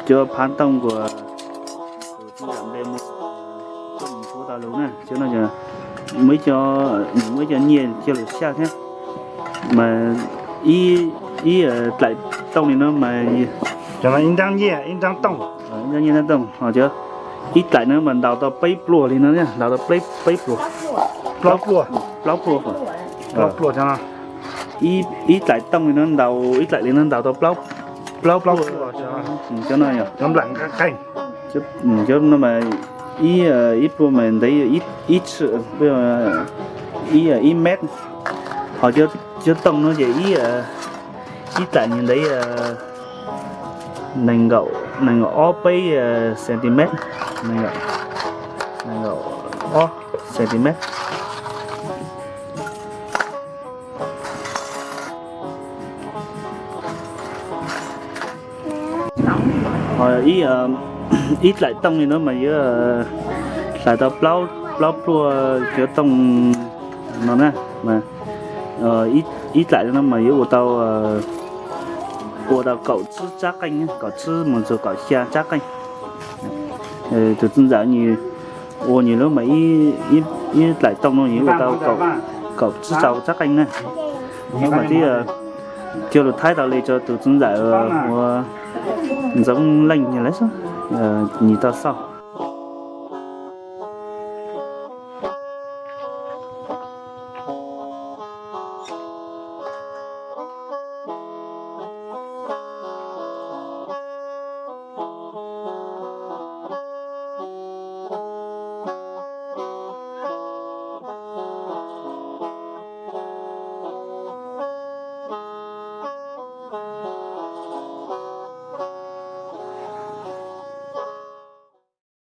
Cov phav tooj uas tus txiv ntxawm npe mus, coj mus suav tau lus na, cov no muaj ib co, nws muaj ib co nyiaj coj lus xyaj thiab, mas ib, ib dlaim tooj li no mas, cov no ib nrab nyiaj ib nrab tooj, ib nrab nyiaj nrab tooj, ho cov ib dlaim no mas ntaus tau peb pluas li no, ntaus tau peb, peb pluas, plaub pluas, plaub pluas, plaub pluas cov no. Ib dlaim tooj li no ntaus, ib dlaim li no ntaus tau plaub, plaub pluas cov no yog. Cov no mas ib, ib pluas mas ntev ib tshwm, ib, ib mev. Ho cov tooj no ces ib, ib dlaim nws ntev nees nkaum, nees nkaum ob peb centimeter, nees nkaum ob centimeter. Ib, ib dlaim tooj li no mas yuav hlais tau plaub, plaub pluas cov tooj no na. Ib dlaim no mas yuav ua tau, ua tau kaum tsib tsab qeej, kaum tsib mus txog kaum xya tsab qeej. Tus txiv ntxawm nws ua nws lub mas ib dlaim tooj no yuav ua tau kaum tsib rau tsab qeej na. Mas thiab cog lus Thaib tau li rau tus txiv ntxawm ua Ntxoov Leej lawv xwb, nws tau xauj.